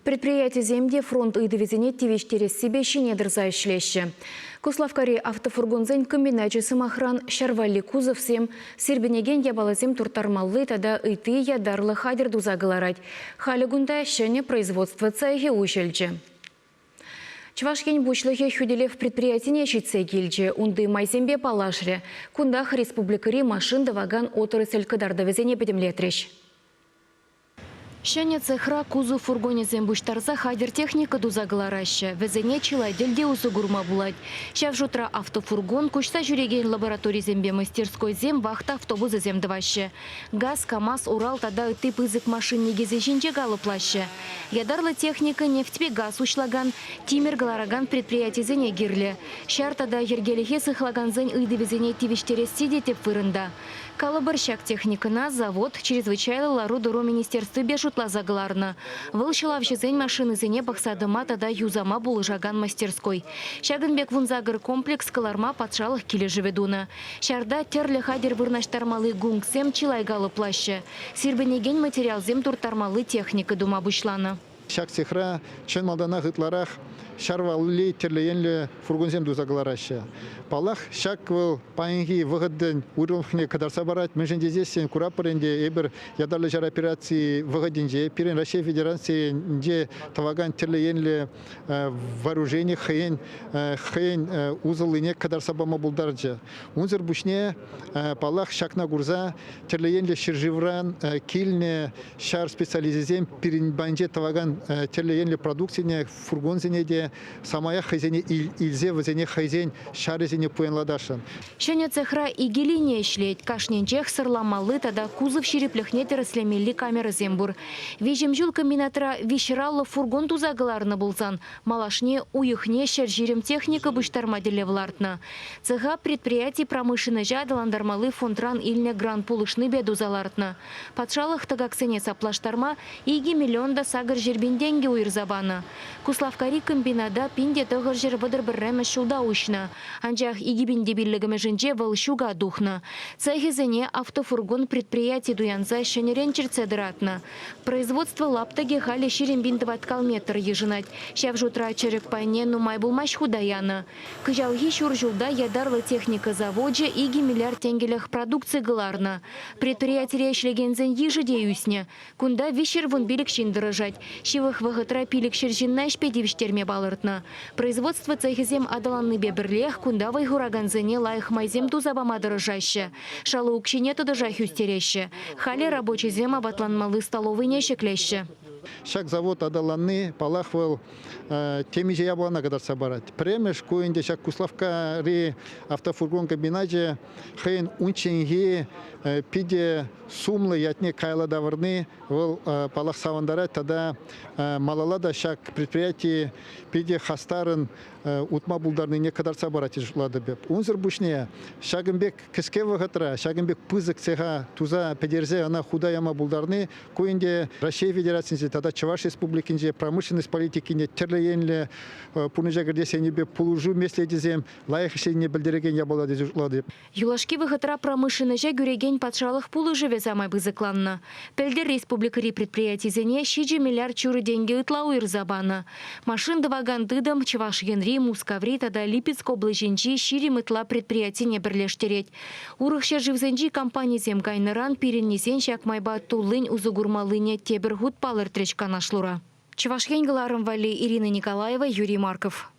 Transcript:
Предприятисем те фронт ыйтӑвӗсене тивӗҫтерессипе ҫине тӑрса ӗҫлеҫҫӗ. Куславккари автофургонсен комбиначӗ, сӑмахран, ҫӗр валли кузовсем, сирпӗнекен япаласем турттармалли тата ытти ятарлӑ хатӗр туса кӑларать. Халӗ кунта ҫӗнӗ производство цехӗ уҫӑлчӗ. Чӑваш Ен Пуҫлӑхӗ хӳтӗлев предприятине ҫитсе килчӗ, унти майсемпе паллашрӗ. Кунтах республикӑри машин тӑвакан отрасль кӑтартӑвӗсене пӗтӗмлетрӗҫ. Ҫӗнӗ цехра кузов фургонӗсем пуҫтарса хатӗр техника туса кӑлараҫҫӗ. Вӗсене чылай тӗлте усӑ курма пулать. Ҫав шутра автофургон, куҫса ҫӳрекен лабораторисемпе мастерскойсем, вахта автобусӗсем тӑваҫҫӗ. Газ, КАМАЗ, Урал тата ытти пысӑк машин никӗсӗ ҫинче калӑплаҫҫӗ. Ятарлӑ техника нефтьпе газ уҫлакан, тимӗр кӑларакан предприятисене кирлӗ. Ҫар тата йӗркелӗхе сыхлакансен ыйтӑвӗсене тивӗҫтересси те тӗп вырӑнта. Калӑпӑр, ҫак техникӑна завод чрезвычайлӑ лару-тӑру министерствипе шутласа кӑларнӑ. Вӑл ҫӑлавҫӑсен машинисене пӑхса тӑма тата юсама пулӑшакан мастерской. Ҫакӑн пек 18 комплекс кӑларма патшалӑх килӗшӗвӗ тунӑ. Ҫарта тӗрлӗ хатӗр вырнаҫтармалли гунгсем чылай калӑплаҫҫӗ. Сирпӗнекен материалсем турттармалли техника тума пуҫланӑ. Ҫак цехра чӑн малтанах ытларах ҫар валли тӗрлӗ енлӗ фургонсем туса кӑлараҫҫӗ. Паллах, ҫак вӑл паянхи вӑхӑтӑн уйрӑмлӑхне кӑтартса парать. Мӗншӗн тесессӗн куратпӑр ӗнтӗ эпир ятарлӑ ҫар операци вӑхӑтӗнче пирӗн Раҫҫей Федерацийӗнче тӑвакан тӗрлӗ енлӗ вооружени хӑйӗн хӑйӗн усӑллине кӑтартса пама пултарчӗ. Унсӑр пуҫне, паллах, ҫакна курса тӗрлӗ енлӗ ҫӗршывран килнӗ ҫар специалисчӗсем пирӗн патӗнче тӑвакан тӗрлӗ енлӗ продукцине, фургонсене те самаях хӑйсене илсе вӗсене хӑйсен ҫарӗсене пуянлатасшӑн. Ҫӗнӗ цехра икӗ лини ӗҫлет. Кашнинчех сӑрламалли тата кузов ҫирӗплӗхне тӗрӗслемелли камерӑсем пур. Виҫӗмҫул комбинатра виҫраллӑ фургон туса кӑларнӑ пулсан малашне уйӑхне 120 техника пуҫтарма тӗллев лартнӑ. Цеха предприяти промышленноҫа аталантармалли фондран илнӗ грант пулӑшнипе туса лартнӑ. Патшалӑх тӑкаксене саплаштарма 2 миллион та 800 пин тенкӗ уйӑрса панӑ. Куславккари комбината 1931 ҫулта уҫнӑ. Анчах 2005-мӗшӗнче вӑл ҫука тухнӑ. Цехӗсене автофургон предприяти туянса ҫӗнӗрен чӗртсе тӑратнӑ. Производство лаптӑкӗ халӗ 20 пин тӑваткал метр йышӑнать. Ҫав шутра чӗрӗк пайне нумай пулмасть хута янӑ. Кӑҫалхи ҫур ҫулта ятарлӑ техника завочӗ 2 миллиард тенкӗлӗх продукци кӑларнӑ. Предприятире ӗҫлекенсен йышӗ те ӳснӗ. Кунта 315 ҫын тӑрӑшать. Ҫывӑх вӑхӑтра 500 ҫынна ӗҫпе тивӗҫтерме палӑртнӑ. Производство цехӗсем аталаннипе пӗрлех кунта вӑй хуракансене лайӑх майсем туса пама тӑрӑшаҫҫӗ. Шалу укҫине тӑтӑшах ӳстереҫҫӗ. Халӗ рабочисем апатланмалли столовӑйне ҫӗклеҫҫӗ. Ҫак завод аталанни, паллах, вӑл темиҫе япалана кӑтартса парать. Пӗрремӗш ку ӗнтӗ ҫак Куславккари автофургон комбиначӗ хӑйӗн унчченхи питӗ сумлӑ ятне каялла тавӑрни вӑл, паллах, савӑнтарать тата малалла та ҫак предприяти питӗ хастарӑн утма пултарнине кӑтартса парать тесе шутлатӑп эп. Унсӑр пуҫне ҫакӑн пек кӗске вӑхӑтра ҫакӑн пек пысӑк цеха туса пӗтерсе ӑна хута яма пултарни ку ӗнтӗ Раҫҫей Федерацийӗнче тата Чӑваш Республикинче промышленность политикине тӗрлӗ енлӗ пурнӑҫа кӗртес енӗпе пулӑшу меслечӗсем лайӑх ӗҫленине пӗлтерекен япала тесе шутлатӑп. Юлашки вӑхӑтра промышленноҫа кӳрекен патшалӑх пулӑшӑвӗ самай пысӑкланнӑ. Пӗлтӗр республикӑри предприятисене 7 миллиард ҫурӑ тенкӗ ытла уйӑрса панӑ. Машин тӑвакан тытӑм Чӑваш Енри, Мускаври тата Липецк облаҫӗнчи 20 ытла предприятине пӗрлештерет. Урӑх ҫӗршывсенчи компанисем кайнӑран пирӗннисен ҫак майпа туллин усӑ курмаллине тепӗр хут палӑртрӗҫ канашлура. Чӑваш Ен кӑларӑм валли Ирина Николаева, Юрий Марков.